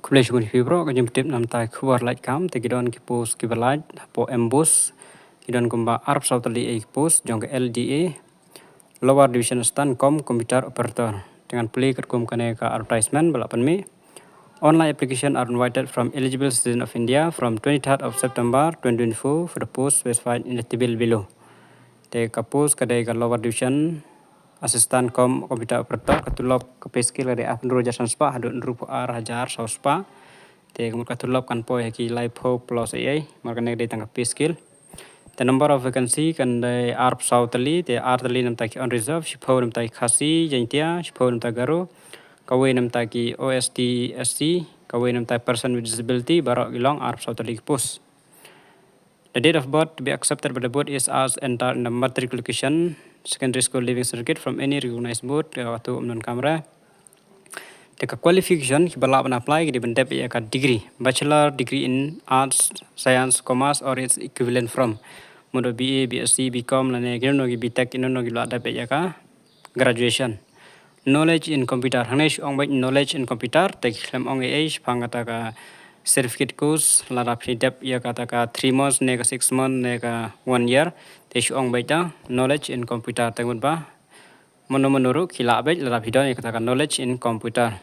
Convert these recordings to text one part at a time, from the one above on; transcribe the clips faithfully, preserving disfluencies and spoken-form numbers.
Khublei shibun ïa phi baroh, ka jingpyntip namar ki khubor lait kam. Te ki don ki post kiba lait hapoh MBOSE, ki don kumba arphew saw tylli ki post jong ka LDA, Lower Division Assistant cum Computer Operator. Te ngan plie katkum kane ka advertisement ba la pynmih. Online application are invited from eligible citizen of India from twenty-third of September twenty twenty-four for the post specified in the table below. Te ka post ka dei ka Lower Division Assistant cum Computer Operator, ka tulop, ka pay scale ka dei arphew hynriew hajar san spah haduh hynriewphew ar hajar saw spah. Te ka mut ka tulop kan poi ha ki laiphew plus A I, namar kane ka dei tang ka pay scale. Te number of vacancy kan dei arphew saw tylli, te ar tylli namar ki unreserved, shiphew namar ki Khasi Jaiñtia, shiphew namar ki Garo, kawei namar ki OST SC, kawei namar person with disability, baroh ki long arphew saw tylli ki post. The date of birth to be accepted by the board is as entered in the matriculation, secondary school leaving certificate from any recognized board, eh, kato ym don kamra. Te ka qualification kiba lah ban apply ki dei ban dep ïa ka degree, bachelor degree in arts, science, commerce or its equivalent from. Mut ba BA, BSc, BCom lane kino kino ki BTech, kino kino kiba lah dep ïa ka graduation. Knowledge in computer, hangne shu ong beit knowledge in computer, te ki khlem ong ei ei shaphang kata ka certificate course, lada phi dep ïa kata ka three months ne ka six months ne ka one year, te shu ong beit da knowledge in computer, te mut ba mano mano ruh ki lah beit lada phi don ïa kata ka knowledge in computer.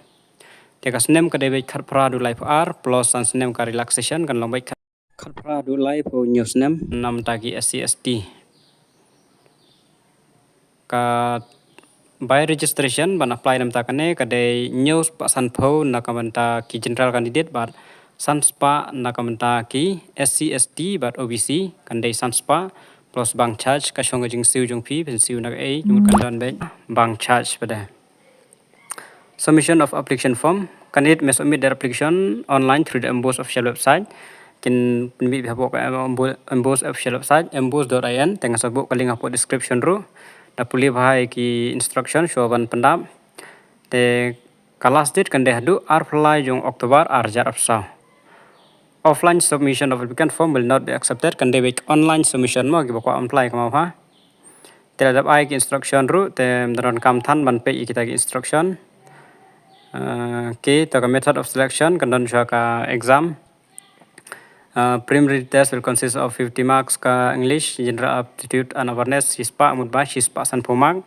Te ka snem ka dei beit khatphra haduh laiphew ar plus san snem ka relaxation, kan long beit khat-, khatphra haduh laiphew hynñiew snem namar ki SC ST. Ka by registration ban apply namar kane ka dei hynñiew spah sanphew na ka bynta ki general candidate bad san spah na ka bynta ki SC ST bad OBC, kan dei san spah plus bank charge, ka shong ka jingsiew jong phi, phin siew na kaei, kan don beit bank charge pat de. Submission of application form. Candidate may submit their application online through the MBOSE official website. Kin pynmih beit hapoh ka MBOSE official website, mbose dot in, te ngan sa buh ka link hapoh description ruh. Da pule bha ïa ki instruction shuwa ban pyndap. Te ka last date kan dei haduh arphew lai jong October ar hajar arphew saw. Offline submission of applicant form will not be accepted, kan dei beit online submission mo, kiba kwah apply kumno bha. Te la dep ai ki instruction ruh, te ym don kam than ban peit ïa kita ki instruction. Ah, okay, to ka method of selection, kan don shuwa ka exam. Ah, preliminary test will consist of fifty marks ka English, general aptitude and awareness, shispah, mut ba shispah sanphew mark.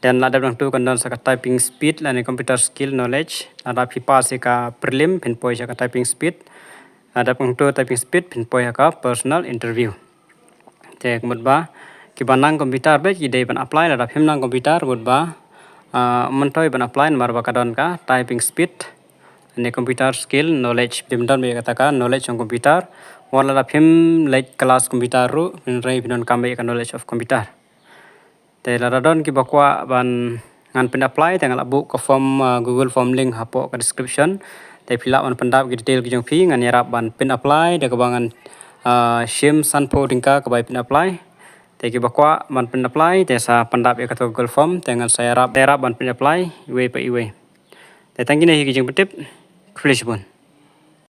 Then la dep nangtu kan don sa ka typing speed lane computer skill knowledge. Lada phi pass ïa ka prelim, phin poi sha ka typing speed. La dep nangtu typing speed, phin poi ha ka personal interview. Te ka mut ba kiba nang computer beit ki dei ban apply, lada phim nang computer mut ba, ah, ym myntoi ban apply namar ba ka don ka typing speed ne computer skill knowledge, phim don beit kata ka knowledge jong computer. Wat lada phim leit class computer ruh, hynrei phin don kam beit ka knowledge of computer. Te lada don kiba kwah ban ngan pyn apply, te ngan la buh ka form, ah, Google form link hapoh ka description. Te phi lah ban pyndap ki detail ki jong phi, ngan ïarap ban pyn apply da kaba ngan, ah, shim sanphew tyngka kaba pyn apply. Te kiba kwah ban pyn apply, te sa pyndap ïa kato Google form, te ngan sa ïarap, ïarap ban pyn apply iwei pa iwei. Te tang kine hi ki jingpyntip. Khublei shibun.